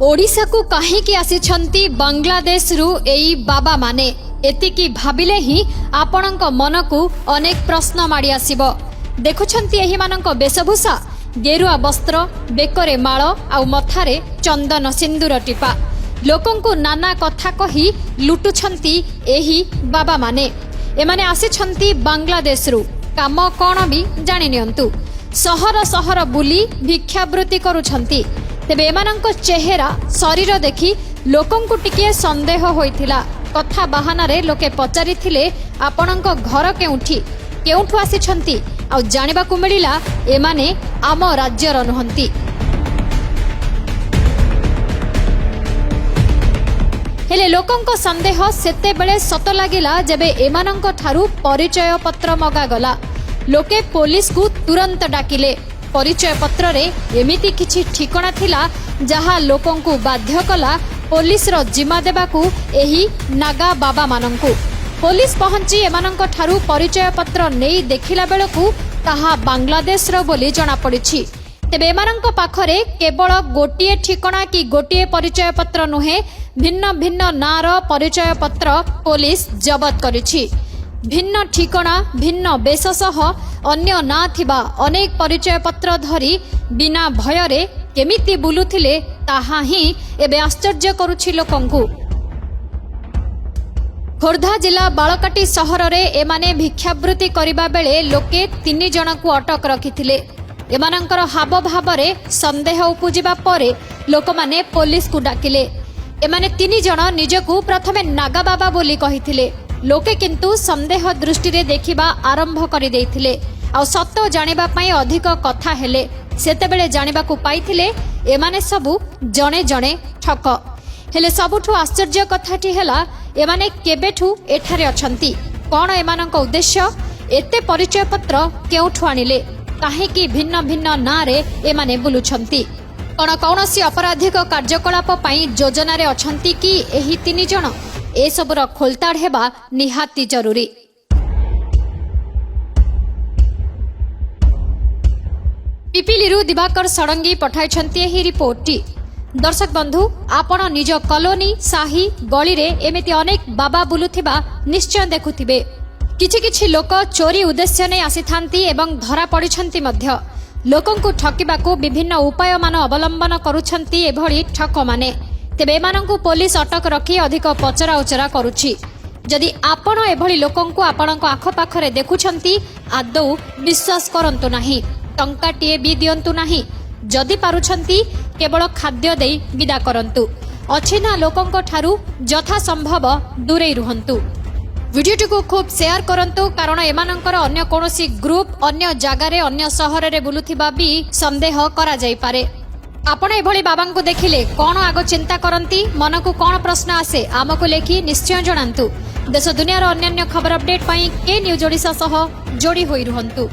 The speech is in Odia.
ଓଡ଼ିଶାକୁ କାହିଁକି ଆସିଛନ୍ତି ବାଂଲାଦେଶରୁ ଏଇ ବାବାମାନେ? ଏତିକି ଭାବିଲେ ହିଁ ଆପଣଙ୍କ ମନକୁ ଅନେକ ପ୍ରଶ୍ନ ମାଡ଼ି ଆସିବ। ଦେଖୁଛନ୍ତି ଏହିମାନଙ୍କ ବେଶଭୂଷା, ଗେରୁଆ ବସ୍ତ୍ର, ବେକରେ ମାଳ ଆଉ ମଥାରେ ଚନ୍ଦନ ସିନ୍ଦୁର ଟିପା। ଲୋକଙ୍କୁ ନାନା କଥା କହି ଲୁଟୁଛନ୍ତି ଏହି ବାବାମାନେ। ଏମାନେ ଆସିଛନ୍ତି ବାଂଲାଦେଶରୁ। କାମ କ'ଣ ବି ଜାଣି ନିଅନ୍ତୁ। ସହର ସହର ବୁଲି ଭିକ୍ଷାବୃତ୍ତି କରୁଛନ୍ତି। ତେବେ ଏମାନଙ୍କ ଚେହେରା, ଶରୀର ଦେଖି ଲୋକଙ୍କୁ ଟିକିଏ ସନ୍ଦେହ ହୋଇଥିଲା। କଥା ବାହାନାରେ ଲୋକେ ପଚାରିଥିଲେ, ଆପଣଙ୍କ ଘର କେଉଁଠି, କେଉଁଠୁ ଆସିଛନ୍ତି? ଆଉ ଜାଣିବାକୁ ମିଳିଲା, ଏମାନେ ଆମ ରାଜ୍ୟର ନୁହନ୍ତି। ହେଲେ ଲୋକଙ୍କ ସନ୍ଦେହ ସେତେବେଳେ ସତ ଲାଗିଲା, ଯେବେ ଏମାନଙ୍କ ଠାରୁ ପରିଚୟ ପତ୍ର ମଗାଗଲା। ଲୋକେ ପୋଲିସକୁ ତୁରନ୍ତ ଡାକିଲେ। ପରିଚୟ ପତ୍ରରେ ଏମିତି କିଛି ଠିକଣା ଥିଲା, ଯାହା ଲୋକଙ୍କୁ ବାଧ୍ୟ କଲା ପୋଲିସର ଜିମା ଦେବାକୁ ଏହି ନାଗା ବାବାମାନଙ୍କୁ। ପୋଲିସ ପହଞ୍ଚି ଏମାନଙ୍କ ଠାରୁ ପରିଚୟ ପତ୍ର ନେଇ ଦେଖିଲା ବେଳକୁ ତାହା ବାଂଲାଦେଶର ବୋଲି ଜଣାପଡ଼ିଛି। ତେବେ ଏମାନଙ୍କ ପାଖରେ କେବଳ ଗୋଟିଏ ଠିକଣା କି ଗୋଟିଏ ପରିଚୟ ପତ୍ର ନୁହେଁ, ଭିନ୍ନ ଭିନ୍ନ ନାଁର ପରିଚୟ ପତ୍ର ପୋଲିସ ଜବତ କରିଛି। ଭିନ୍ନ ଠିକଣା, ଭିନ୍ନ ବେଶ ସହ ଅନ୍ୟ ନାଁ ଥିବା ଅନେକ ପରିଚୟ ପତ୍ର ଧରି ବିନା ଭୟରେ କେମିତି ବୁଲୁଥିଲେ, ତାହା ହିଁ ଏବେ ଆଶ୍ଚର୍ଯ୍ୟ କରୁଛି ଲୋକଙ୍କୁ। ଖୋର୍ଦ୍ଧା ଜିଲ୍ଲା ବାଳକାଟି ସହରରେ ଏମାନେ ଭିକ୍ଷାବୃତ୍ତି କରିବା ବେଳେ ଲୋକେ ତିନି ଜଣଙ୍କୁ ଅଟକ ରଖିଥିଲେ। ଏମାନଙ୍କର ହାବଭାବରେ ସନ୍ଦେହ ଉପୁଜିବା ପରେ ଲୋକମାନେ ପୋଲିସକୁ ଡାକିଲେ। ଏମାନେ ତିନି ଜଣ ନିଜକୁ ପ୍ରଥମେ ନାଗାବାବା ବୋଲି କହିଥିଲେ। ଲୋକେ କିନ୍ତୁ ସନ୍ଦେହ ଦୃଷ୍ଟିରେ ଦେଖିବା ଆରମ୍ଭ କରିଦେଇଥିଲେ ଆଉ ସତ ଜାଣିବା ପାଇଁ ଅଧିକ କଥା ହେଲେ। ସେତେବେଳେ ଜାଣିବାକୁ ପାଇଥିଲେ, ଏମାନେ ସବୁ ଜଣେ ଜଣେ ଠକ। ହେଲେ ସବୁଠୁ ଆଶ୍ଚର୍ଯ୍ୟ କଥାଟି ହେଲା, ଏମାନେ କେବେଠୁ ଏଠାରେ ଅଛନ୍ତି? କ'ଣ ଏମାନଙ୍କ ଉଦ୍ଦେଶ୍ୟ? ଏତେ ପରିଚୟ ପତ୍ର କେଉଁଠୁ ଆଣିଲେ? କାହିଁକି ଭିନ୍ନ ଭିନ୍ନ ନାଁରେ ଏମାନେ ବୁଲୁଛନ୍ତି? କ'ଣ କୌଣସି ଅପରାଧିକ କାର୍ଯ୍ୟକଳାପ ପାଇଁ ଯୋଜନାରେ ଅଛନ୍ତି କି ଏହି ତିନି ଜଣ? ଏସବୁର ଖୋଲତାଡ଼ ହେବା ନିହାତି ଜରୁରୀ। ପିପିଲିରୁ ଦିବାକର ଷଡ଼ଙ୍ଗୀ ପଠାଇଛନ୍ତି ଏହି ରିପୋର୍ଟଟି। ଦର୍ଶକ ବନ୍ଧୁ, ଆପଣ ନିଜ କଲୋନୀ, ସାହି, ଗଳିରେ ଏମିତି ଅନେକ ବାବା ବୁଲୁଥିବା ନିଶ୍ଚୟ ଦେଖୁଥିବେ। କିଛି କିଛି ଲୋକ ଚୋରି ଉଦ୍ଦେଶ୍ୟ ନେଇ ଆସିଥାନ୍ତି ଏବଂ ଧରା ପଡ଼ିଛନ୍ତି ମଧ୍ୟ। ଲୋକଙ୍କୁ ଠକିବାକୁ ବିଭିନ୍ନ ଉପାୟମାନ ଅବଲମ୍ବନ କରୁଛନ୍ତି ଏଭଳି ଠକମାନେ। ତେବେ ଏମାନଙ୍କୁ ପୋଲିସ ଅଟକ ରଖି ଅଧିକ ପଚରାଉଚରା କରୁଛି। ଯଦି ଆପଣ ଏଭଳି ଲୋକଙ୍କୁ ଆପଣଙ୍କ ଆଖପାଖରେ ଦେଖୁଛନ୍ତି, ଆଦୌ ବିଶ୍ୱାସ କରନ୍ତୁ ନାହିଁ। ଟଙ୍କାଟିଏ ବି ଦିଅନ୍ତୁ ନାହିଁ। ଯଦି ପାରୁଛନ୍ତି, କେବଳ ଖାଦ୍ୟ ଦେଇ ବିଦା କରନ୍ତୁ। ଅଚିହ୍ନା ଲୋକଙ୍କ ଠାରୁ ଯଥାସମ୍ଭବ ଦୂରେଇ ରୁହନ୍ତୁ। ଭିଡିଓଟିକୁ ଖୁବ୍ ସେୟାର କରନ୍ତୁ, କାରଣ ଏମାନଙ୍କର ଅନ୍ୟ କୌଣସି ଗ୍ରୁପ ଅନ୍ୟ ଜାଗାରେ, ଅନ୍ୟ ସହରରେ ବୁଲୁଥିବା ବି ସନ୍ଦେହ କରାଯାଇପାରେ। ଆପଣ ଏଭଳି ବାବାଙ୍କୁ ଦେଖିଲେ କ'ଣ ଆଗ ଚିନ୍ତା କରନ୍ତି? ମନକୁ କ'ଣ ପ୍ରଶ୍ନ ଆସେ? ଆମକୁ ଲେଖି ନିଶ୍ଚୟ ଜଣାନ୍ତୁ। ଦେଶ ଦୁନିଆର ଅନ୍ୟାନ୍ୟ ଖବର ଅପଡେଟ୍ ପାଇଁ କେ ନ୍ୟୁଜ୍ ଓଡ଼ିଶା ସହ ଯୋଡ଼ି ହୋଇ ରୁହନ୍ତୁ।